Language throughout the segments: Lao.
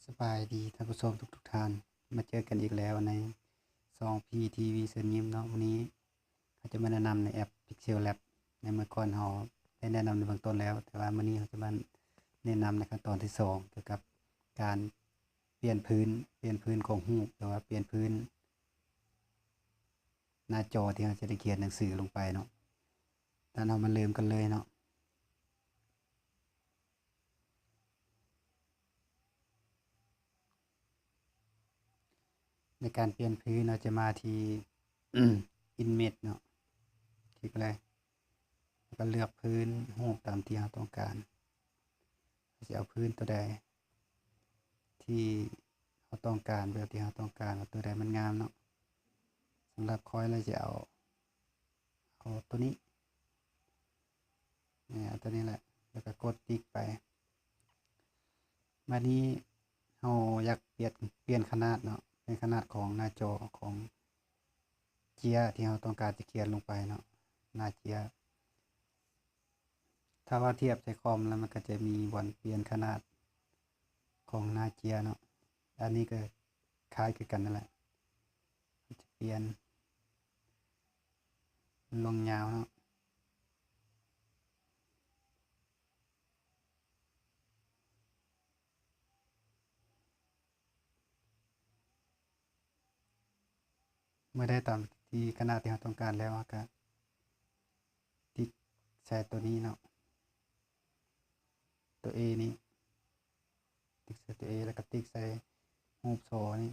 ສະບາຍດີທ່ານຜູ້ຊົມທຸກໆທ່ານ, ມາເຈີກັນອີກແລ້ວໃນຊ່ອງ ພີທີວີ ເຊີນຍິ້ມເນາະ. ມື້ນີ້ເຮົາຈະມາແນະນຳໃນແອັບ Pixel Lab. ໃນເມື່ອກ່ອນເຮົາໄດ້ແນະນຳໃນເບື້ອງຕົ້ນແລ້ວ, ແຕ່ວ່າມື້ນີ້ເຮົາຈະມາແນະນຳໃນຂັ້ນຕອນທີສອງ ກ່ຽວກັບການປ່ຽນພື້ນ, ປ່ຽນພື້ນຂອງຮູບ ຫຼືວ່າປ່ຽນພື້ນໜ້າຈໍທີ່ເຮົາຈະໄດ້ຂຽນໜັງສືລົງໄປເນາະ. ນັ້ນເຮົາມາເລີ່ມກັນເລີຍເນາະ. ໃນການປ່ຽນພື້ນ ເຮົາຈະມາທີ່ Image ເນາະ, ຄລິກເລີຍ ແລ້ວກໍເລືອກພື້ນຮູບຕາມທີ່ເຮົາຕ້ອງການ. ເຮົາຊິເອົາພື້ນຕົວໃດທີ່ເຮົາຕ້ອງການ, ແບບທີ່ເຮົາຕ້ອງການ ວ່າຕົວໃດມັນງາມເນາະ. ສຳລັບຂ້ອຍແລ້ວ ຊິເອົາ ເອົາຕົວນີ້ ນີ້ ເອົາຕົວນີ້ແຫຼະ ແລ້ວກໍກົດຕິກໄປ. ບາດນີ້ເຮົາຢາກປ່ຽນ ປ່ຽນຂະໜາດເນາະ, ປ່ຽນຂະໜາດຂອງໜ້າຈໍຂອງເຈ້ຍທີ່ເຮົາຕ້ອງການຈະຂຽນລົງໄປເນາະ, ໜ້າເຈ້ຍ. ຖ້າວ່າທຽບໃສ່ຄອມແລ້ວ ມັນກໍຈະມີບ່ອນປ່ຽນຂະໜາດຂອງໜ້າເຈ້ຍເນາະ. ອັນນີ້ກໍຄ້າຍຄືກັນນັ້ນແຫຼະ, ຈະປ່ຽນລົງຍາວເນາະ. ເມື່ອໄດ້ຕາມທີ່ຂະໜາດທີ່ເຮົາຕ້ອງການແລ້ວ ເຮົາກໍຕິກໃສ່ຕົວນີ້ເນາະ, ຕົວ A ນີ້ ຕິກໃສ່ຕົວ A ແລ້ວກໍຕິກໃສ່ຮູບສໍນີ້.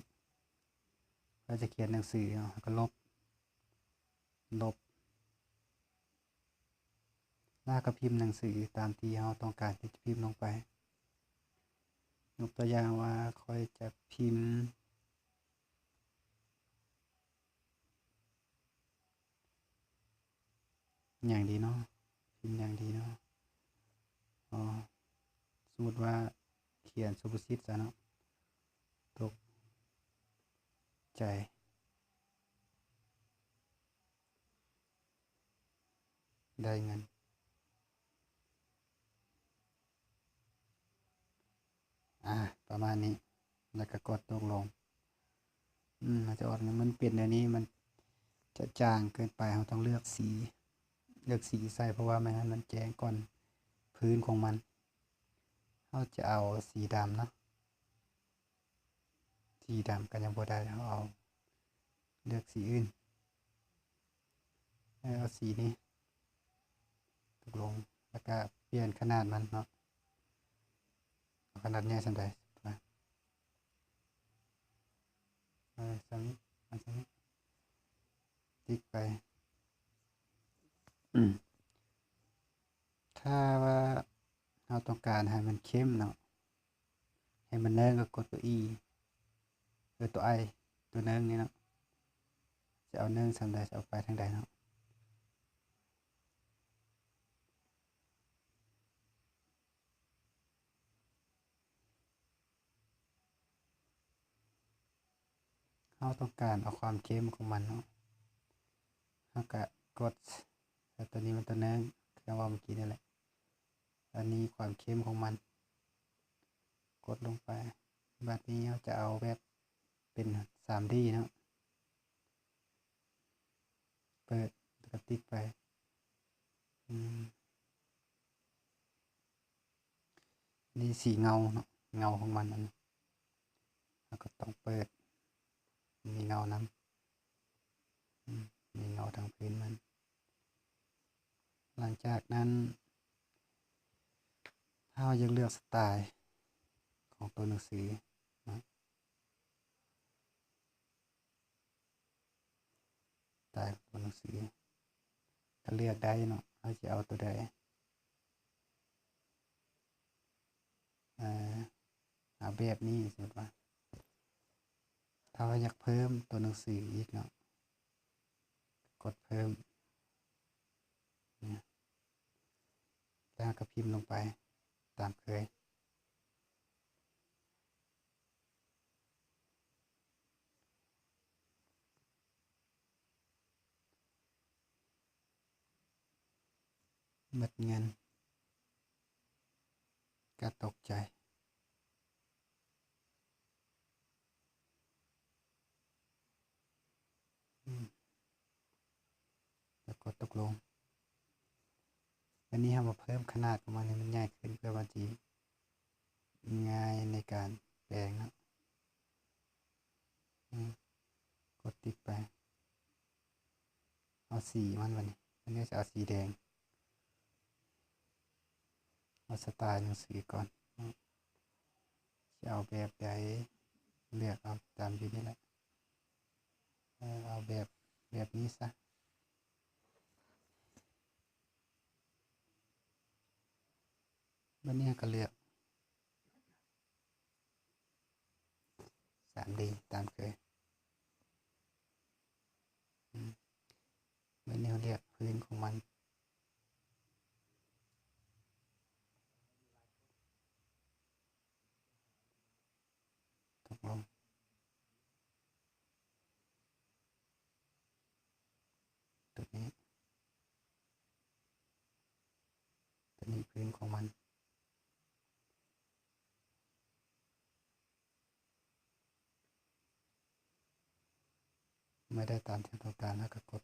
ເຮົາຈະຂຽນໜັງສືເນາະ, ເຮົາກໍລົບ ລົບ ແລ້ວກໍພິມໜັງສືຕາມທີ່ເຮົາຕ້ອງການທີ່ຈະພິມລົງໄປ. ຍົກຕົວຢ່າງວ່າ ຂ້ອຍຈະພິມຫຍັງດີເນາະ, ພິມຫຍັງດີເນາະ. ອໍ ສົມມຸດວ່າຂຽນສຸພາສິດຊະເນາະ, ຕົກໃຈ ໄດ້ເງິນ ອາ ປະມານນີ້ ແລ້ວກໍກົດຕົກລົງ. ອືມ ມັນຈະອອກ ມັນເປັນແນວນີ້ ມັນຈະຈາງເກີນໄປ, ເຮົາຕ້ອງເລືອກສີ ເລືອກສີໃສ່ ເພາະວ່າບໍ່ໃຫ້ມັນແຈ້ງກ່ອນພື້ນຂອງມັນ. ເຮົາຈະເອົາສີດຳເນາະ. ສີດຳກໍຍັງບໍ່ໄດ້, ເຮົາເອົາ ເລືອກສີອື່ນ. ເອີ ເອົາສີນີ້ ຕົກລົງ ແລ້ວກະປ່ຽນຂະໜາດມັນເນາະ, ເອົາຂະໜາດໃຫຍ່ສ່ຳໃດ ເອີ ສ່ຳນີ້ ເອົາສ່ຳນີ້ ຕິກໄປ. ຖ້າວ່າເຮົາຕ້ອງການໃຫ້ມັນເຂັ້ມເນາະ, ໃຫ້ມັນເນີງກໍກົດຕົວ E ເອີ ຕົວ I ຕົວເນີງນີ້ເນາະ, ຈະເອົາເນີງສ່ຳໃດ ຈະເອົາໄປທາງໃດເນາະ. ເຮົາຕ້ອງການເອົາຄວາມເຂັ້ມຂອງມັນເນາະ, ເຮົາກະກົດ ຕົວນີ້ມັນຕົວເນີງ ຄືເຮົາເວົ້າເມື່ອກີ້ນີ້ແຫຼະ. ອັນນີ້ຄວາມເຂັ້ມຂອງມັນ ກົດລົງໄປ. ບາດນີ້ເຮົາຈະເອົາແບບເປັນ ສາມດີ ເນາະ, ເປີດ ແລ້ວກໍຕິກໄປ. ອືມ ນີ້ສີເງົາເນາະ, ເງົາຂອງມັນ ອັນນີ້ເຮົາກໍຕ້ອງເປີດ ມີເງົານຳ. ອືມ ມີເງົາທາງພື້ນມັນ. ຫຼັງຈາກນັ້ນ ເຮົາຢາກເລືອກສະໄຕລ໌ຂອງຕົວໜັງສືເນາະ, ສະໄຕລ໌ຂອງຕົວໜັງສື ກໍເລືອກໄດ້ເນາະ, ເຮົາຊິເອົາຕົວໃດ. ເອີ ເອົາແບບນີ້ ສົມມຸດວ່າ ຖ້າວ່າຢາກເພີ່ມຕົວໜັງສືອີກເນາະ, ກົດເພີ່ມ ແລ້ວເຮົາກໍພິມລົງໄປຕາມເຄີຍ. ໝົດເງິນ ກະຕົກໃຈ. ລົງ. ບາດນີ້ເຮົາມາເພີ່ມຂະໜາດຂອງມັນໃຫ້ມັນໃຫຍ່ຂຶ້ນ ເພື່ອມັນຊິງ່າຍໃນການແປງເນາະ. ອືມ ກົດຕິດໄປ. ເອົາສີມັນບາດນີ້ ອັນນີ້ຈະເອົາສີແດງ. ເອົາສະໄຕໜັງສືກ່ອນເນາະ ຈະເອົາແບບໃດ ເລືອກເອົາຕາມຢູ່ນີ້ແຫຼະ. ເອີ ເອົາແບບ ແບບນີ້ຊະ. ບາດນີ້ເຮົາກໍເລືອກ ສາມດີ ຕາມເຄີຍ. ອືມ ບາດນີ້ເຮົາເລືອກພື້ນຂອງມັນ. ຕົກລົງ. ຕົວນີ້ ຕົວນີ້ພື້ນຂອງມັນ. ເມື່ອໄດ້ຕາມທີ່ເຮົາຕ້ອງການ ເຮົາກໍກົດ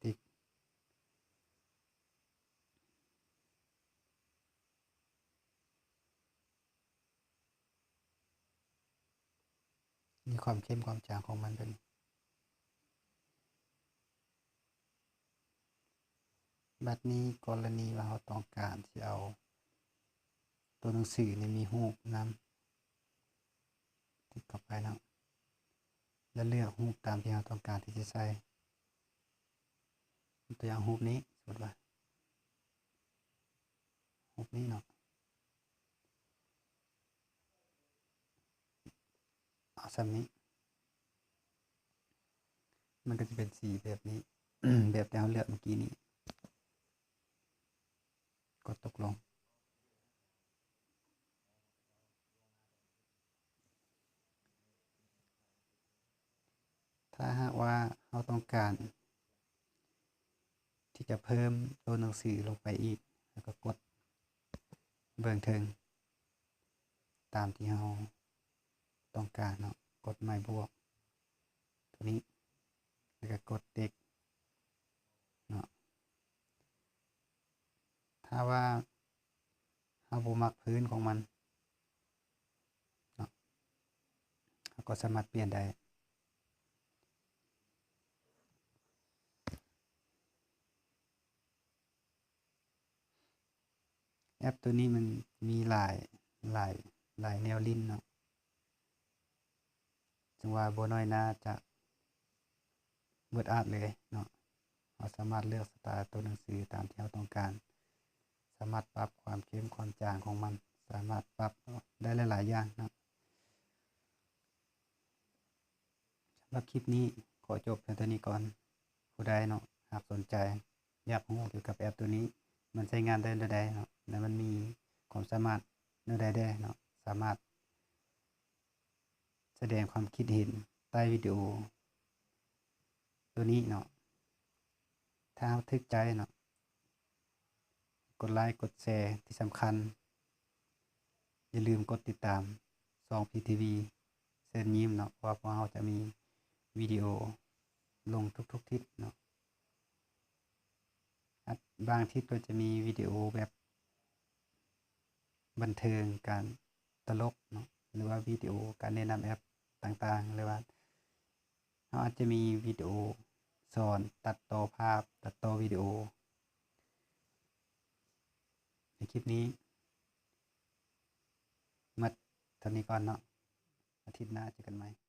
ຕິກ. ມີຄວາມເຂັ້ມຄວາມຈາງຂອງມັນເປັນ ບັດນີ້ກໍລະນີວ່າເຮົາຕ້ອງການຊິເອົາຕົວໜັງສືນີ້ມີຮູບນຳ ຕິກເຂົ້າໄປເນາະ ແລ້ວເລືອກຮູບຕາມທີ່ເຮົາຕ້ອງການທີ່ຈະໃສ່. ຕົວຢ່າງຮູບນີ້ ສົມມຸດວ່າຮູບນີ້ເນາະ. ເອົາສ່ຳນີ້ ມັນກໍຈະເປັນສີແບບນີ້ ແບບທີ່ເຮົາເລືອກເມື່ອກີ້ນີ້. ກົດຕົກລົງ. ຖ້າຫາກວ່າເຮົາຕ້ອງການທີ່ຈະເພີ່ມຕົວໜັງສືລົງໄປອີກ ແລ້ວກໍກົດເບື້ອງເທິງ ຕາມທີ່ເຮົາຕ້ອງການເນາະ, ກົດໝາຍບວກຕົວນີ້ ແລ້ວກໍກົດຕິກເນາະ. ຖ້າວ່າເຮົາບໍ່ມັກພື້ນຂອງມັນເນາະ, ເຮົາກໍສາມາດປ່ຽນໄດ້. ແອັບຕົວນີ້ມັນມີຫຼາຍ ຫຼາຍ ຫຼາຍແນວຫຼິ້ນເນາະ, ເຊິ່ງວ່າບໍ່ນ້ອຍໜ້າຈາກເວີດອາດເລີຍເນາະ. ເຮົາສາມາດເລືອກສະຕາຍຕົວໜັງສືຕາມທີ່ເຮົາຕ້ອງການ, ສາມາດປັບຄວາມເຂັ້ມຄວາມຈາງຂອງມັນ, ສາມາດປັບໄດ້ຫຼາຍໆຢ່າງເນາະ. ສຳລັບຄລິບນີ້ຂໍຈົບພຽງເທົ່ານີ້ກ່ອນ. ຜູ້ໃດເນາະ ຫາກສົນໃຈ ຢາກຮູ້ກ່ຽວກັບແອັບຕົວນີ້ ມັນໃຊ້ງານໄດ້ແນວໃດເນາະ ແລະ ມັນມີຄວາມສາມາດແນວໃດແດ່ເນາະ, ສາມາດສະແດງຄວາມຄິດເຫັນໃຕ້ວິດີໂອຕົວນີ້ເນາະ. ຖ້າເຮົາຖືກໃຈເນາະ ກົດໄລ ກົດແຊ, ທີ່ສຳຄັນ ຢ່າລືມກົດຕິດຕາມຊ່ອງ ພີ ທີ ວີ ເຊີນຍິ້ມເນາະ, ເພາະວ່າພວກເຮົາຈະມີວິດີໂອລົງທຸກໆທິດເນາະ. ອາດ ບາງທິດກໍຈະມີວິດີໂອແບບບັນເທີງ, ການຕະຫຼົກເນາະ, ຫຼືວ່າວິດີໂອການແນະນຳແອັບຕ່າງໆ, ຫຼືວ່າ ເຮົາອາດຈະມີວິດີໂອສອນຕັດຕໍ່ພາບ, ຕັດຕໍ່ວິດີໂອ. ໃນຄລິບນີ້ໝົດເທົ່ານີ້ກ່ອນເນາະ, ອາທິດໜ້າເຈີກັນໃໝ່.